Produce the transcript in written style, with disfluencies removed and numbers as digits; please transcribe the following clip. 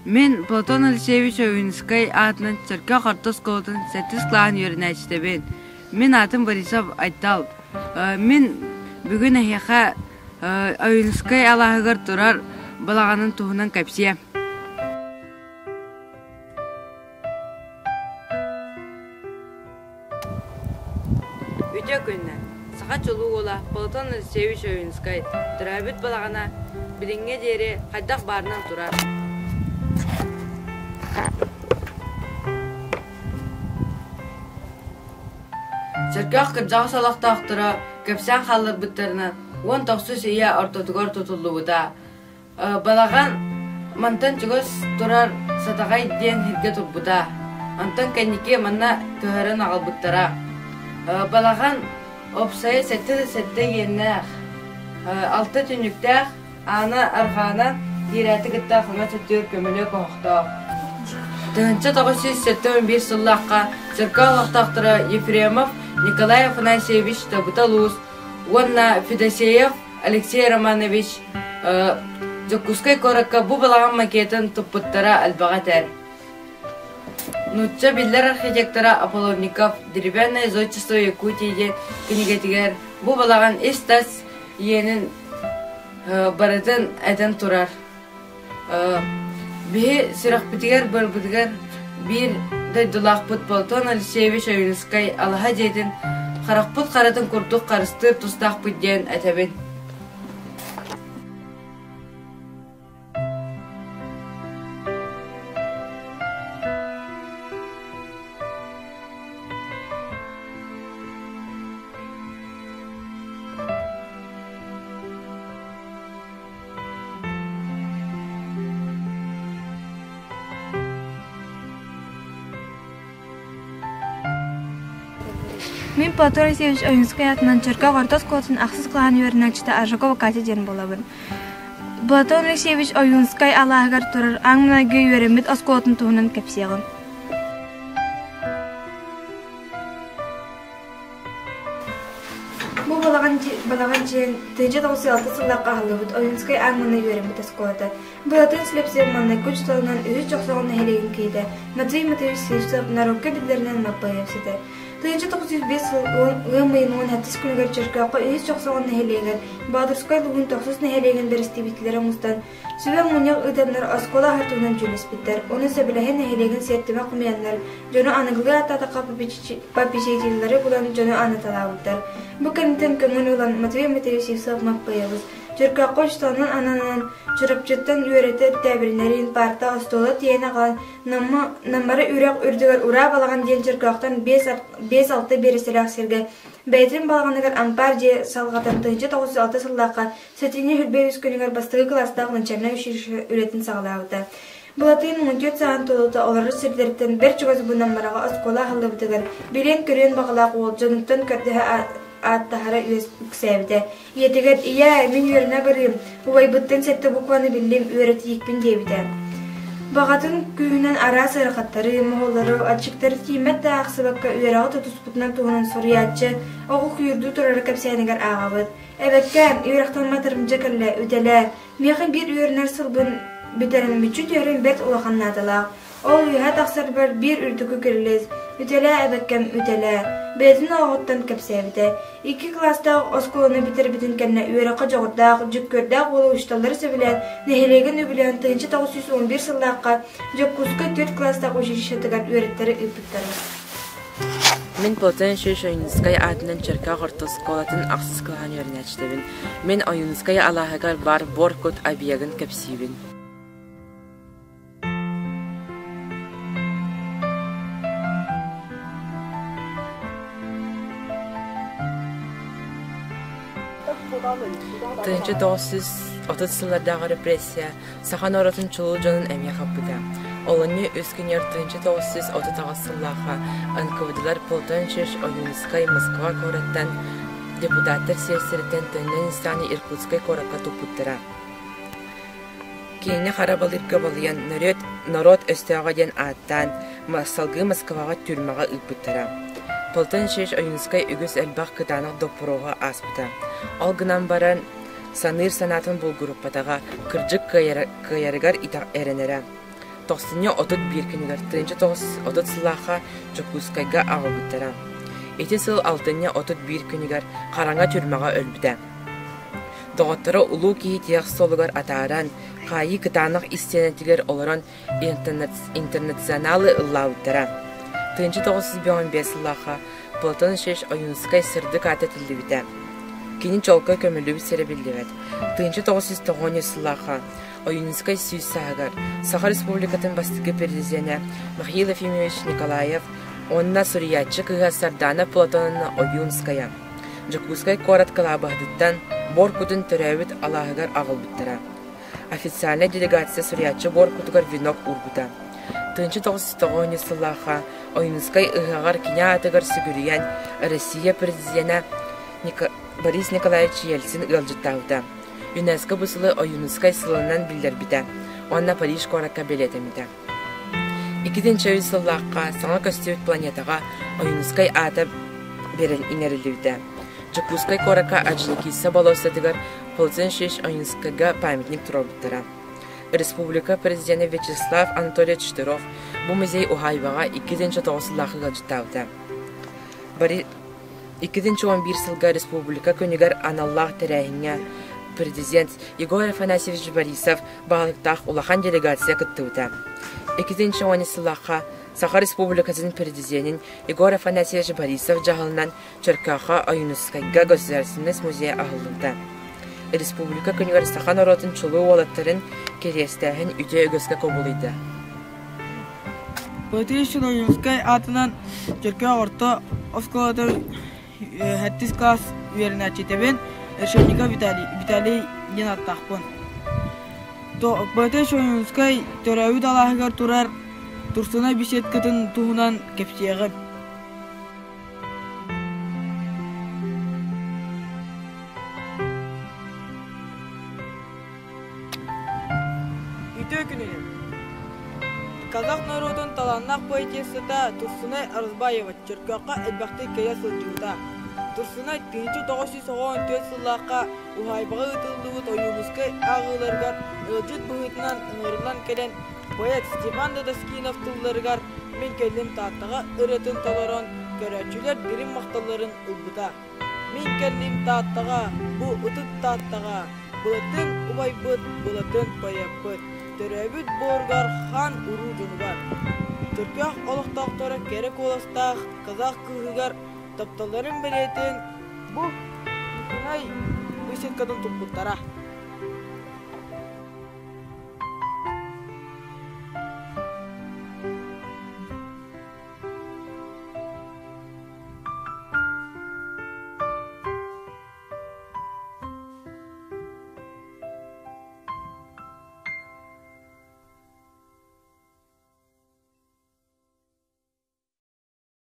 Мин Платон Алексеевич Ойуунускай аатынан Чөркөөх орто оскуолатын сэттис кылааһын үөрэнээччитэбин. Мин аатым Борисов Айтал. Мин бүгүн эһиэхэ Ойуунускай алааһыгар турар балаҕанын туһунан кэпсиэм. Үтүө күнүнэн! Саха чулуу уола Платон Алексеевич Ойуунускай төрөөбүт балаҕана билиҥҥэ диэри хайдах баарынан турар. Чөркөөх кырдьаҕас олохтоохторо кэпсээн хаалларбыттарынан 19 үйэ ортотугар тутуллубута. Балаҕан мантан чугас турар Сатаҕай диэн сиргэ турбута. Онтон кэнники манна көһөрөн аҕалбыттара. Балаҕан уопсайа 77 иэннээх, алта түннүктээх, аана арҕаана киирээти кытта хаҥас өттүгэр көмүлүөк оһохтоох. 1971 сыллаахха церковь олохтоохторо Ефремов Николай Афанасьевич Табытал Уус уонна Федосеев Алексей Романович Дьокуускай куоракка бу балаҕан макетын туппуттара элбэҕи этэр. Нуучча биллэр архитектора Аполлонников «Деревянное зодчество Якутии» диэн кинигэтигэр бу балаҕан ис-тас иэнин барытын этэн турар. Биһи сүрэхпитигэр-быарбытыгар биир дойдулаахпыт Платон Алексеевич Ойуунускай алаһа дьиэтин харахпыт харатын курдук харыстыыр тустаахпыт диэн этэбин. Мин Платон Алексеевич Ойуунскай аатынан Чөркөөх орто оскуолатын ахсыс кылааһын үөрэнээччитэ Аржакова Катя диэн буолабын. Платон Алексеевич Ойуунскай алааһыгар турар аан маҥнайгы үөрэммит оскуолатын туһунан кэпсиэҕим. Бу балаҕан балаҕан дьиэн 1906 сыллаахха аһыллыбыт Ойуунскай аан маҥнай үөрэммит оскуолата. Былатын Слепцев маҥнайгы учууталынан үһүс Дьохсоҕон нэһилиэгин киһитэ Матвей Матвеевич Слепцев норуокка биллэринэн Маппыайап ситэ. 1905 сыл ыам ыйын 17 күнүгэр Чөркөөххө үһүс Дьохсоҕон нэһилиэгэр Боотурскай улууһун тохсус нэһилиэгин бэрэстэбиитэллэрэ мустан Сүбэ мунньах ыытаннар оскуола аһар туһунан дьүүллэспиттэр, ону сөбүлэһэн нэһилиэгин сиэртибэ хомуйаннар, дьону аныгылыы ааттаатахха попечителлэри булан дьону анаталаабыттар. Бу кэнниттэн көҥүл ылан Матвей Матвеевич Евсов Маппыйабыс Чөркөөххө учууталынан ананан Чурапчыттан үөрэтэр тээбириннэрин паарта остуола тиэйэн аҕалан Наммары үрэх үрдүгэр Ураа балаҕан диэн Чөркөөхтөн 5-6 биэрэстэлээх сиргэ бэйэтин балаҕаныгар ампаар дьиэ салҕатан 1906 сыллаахха Сэтинньи үрбэ үс күнүгэр бастакы кылаастаах начальнай училище үлэтин саҕалаабыта. Былатыын 14 сааһын туолуута олорор сирдэриттэн бэрт чугас Бунаммараҕа оскуола аһыллыбытыгар билиэн-көрүөн баҕалаах уол дьонуттан көрдөһө ааттаһара үксээбитэ. Ийэтигэр «Ийээ, мин үөрэнэ барыым, убайбыттан сэттэ букваны биллим, үөрэтиикпин» диэбитэ. Баҕатын күүһүнэн араас ыарахаттары, моһоллору, аччыктары тиийиммэт да аахсыбакка үөрэҕи тутуспутунан туһунан суруйааччы оҕо куйуурдуу турара кэпсээнигэр ааҕабыт. Эбэккэ, үөрэхтэн матырымдьы кэллэ, үтэлээ. Миэхэ биир үөрэнэр сылбын бүтэрэн мүччү түһэрим бэрт улахан наадалаах. Ол үөһэ тахсарбар биир үрдүкү кирилиэс, үтэлээ эбэккэм, үтэлээ. Бэйэтин олоҕуттан кэпсээбитэ. Икки кылаастаах оскуоланы бүтэрбитин кэннэ үөрэххэ дьоҕурдаах, дьүккүөрдээх уолу учууталлары сөбүлээн, нэһилиэгин үбүлээн 1911 сыллаахха Дьокуускай түөрт кылаастаах училищетыгар үөрэттэрэ ыыппыттара. Мин Платон Шишойнскай аатынан Чөркөөх орто оскуолатын ахсыс кылааһын үөрэнээччитэбин. Мин Ойуунускай алааһыгар баар буор кут объегын кэпсиибин. 1930 сыллардааҕы репрессия Саха норуотун чулуу дьонун эмиэ хаппыта. Олунньу үс күнүгэр 1938 сыллаахха НКВД-лар Платон Ойуунускай Москва куораттан депутаттар сиэстэритэн төннөн истэҕинэ Иркутскай куоракка туппуттара. Киинэ хара балыырга балыйан норуот өстөөҕө диэн ааттаан салгыы Москваҕа тюрьмаҕа ыыппыттара. Платон Ойуунускай үгүс элбэх кытаанах доппуруоһу ааспыта. Ол гынан баран саныыр санаатын булгуруппатаҕа, кырдьык кыайарыгар эрэнэрэ. Тохсунньу 31 күнүгэр 1930 сыллаахха Дьокуускайга аҕалбыттара. Ити сыл алтынньы 31 күнүгэр хараҥа түрмэҕэ өлбүтэ. Доҕотторо улуу киһи тиһэх суолугар атааран, хаайыы кытаанах истиэнэтигэр олорон интернационалы ыллаабыттара. 1905 сыллаахха Платон Ильич Ойуунускай сырдык аата этиллибитэ. Кини чолкой көмүллүбүт сирэ биллибэт. 1990 сыллаахха Ойуунускай сүүс сааһыгар Саха Республикатын бастакы президенэ Михаил Ефимович Николаев уонна суруйааччы кыыһа Сардаана Платоновна Ойуунская Дьокуускай куорат кылаабаһытыттан буор кутун төрөөбүт алааһыгар аҕалбыттара. Официальнай делегация суруйааччы буор кутугар венок уурбута. 1990 сыллаахха Ойуунускай ыһыаҕар кини аатыгар сүгүрүйэн Россия президенэ Борис Николаевич Ельцин ыалдьыттаабыта. ЮНЕСКО бу сылы Ойуунускай сылынан биллэрбитэ уонна Париж куоракка бэлиэтэммитэ. Иккитинчи сыллаахха саҥа көстүбүт планетаҕа Ойуунускай аата биэрэн иҥэриллибитэ. Дьокуускай куоракка Орджоникидзе болуоссатыгар Ползен Шиш Ойуунускайга памятник туруорбуттара. Республика президенэ Вячеслав Анатольевич Штыров бу музей уһаайбаҕа 2009 сыллаахха ыалдьыттаабыта. 2011 сылга Республика күнүгэр аналлаах тэрээһиҥҥэ президент Егор Афанасьевич Борисов баһылыктаах улахан делегация кыттыбыта. 2010 сыллаахха Саха Республикатын президенин Егор Афанасьевич Борисов дьаһалынан Чөркөөххө Ойуунускайга Государственнай музей аһыллыбыта. Республика күнүгэр саха норуотун чулуу уолаттарын кэриэстээһин үтүө үгэскэ кубулуйда. Патрицио Ойуунускай аатынан Чөркөөх орто оскуолатыгар сэттис кылаас үөрэнээччитэбин Решетников Виталий, Виталий диэн ааттаахпын. Патрицио Ойуунускай төрөөбүт алааһыгар турар Турсунай беседкатын туһунан кэпсиэҕим. Үтүө күнүнэн! Казах норуотун талааннаах поэтессата Турсунай Арызбаева Чөркөөххө элбэхтик кэлэ сылдьыбыта. Турсунай 1994 сыллаахха уһаайбаҕа ыытыллыбыт Ойуунускай ааҕыыларыгар ыалдьыт быһыытынан ыҥырыллан кэлэн поэт Степан Дадаскинов тылларыгар «Мин кэллим Тааттаҕа» ырыатын толорон көрөөччүлэр дириҥ махталларын ылбыта. Мин кэллим Тааттаҕа, бу ытык Тааттаҕа, былатын убайбыт, былатын поэппыт, төрөөбүт буоругар хаан уруу дьонугар. Түркөх олохтоохторо кэрэ куоластаах казах кыыһыгар тапталларын бэлиэтин бу Мухунай беседкатын туппуттара.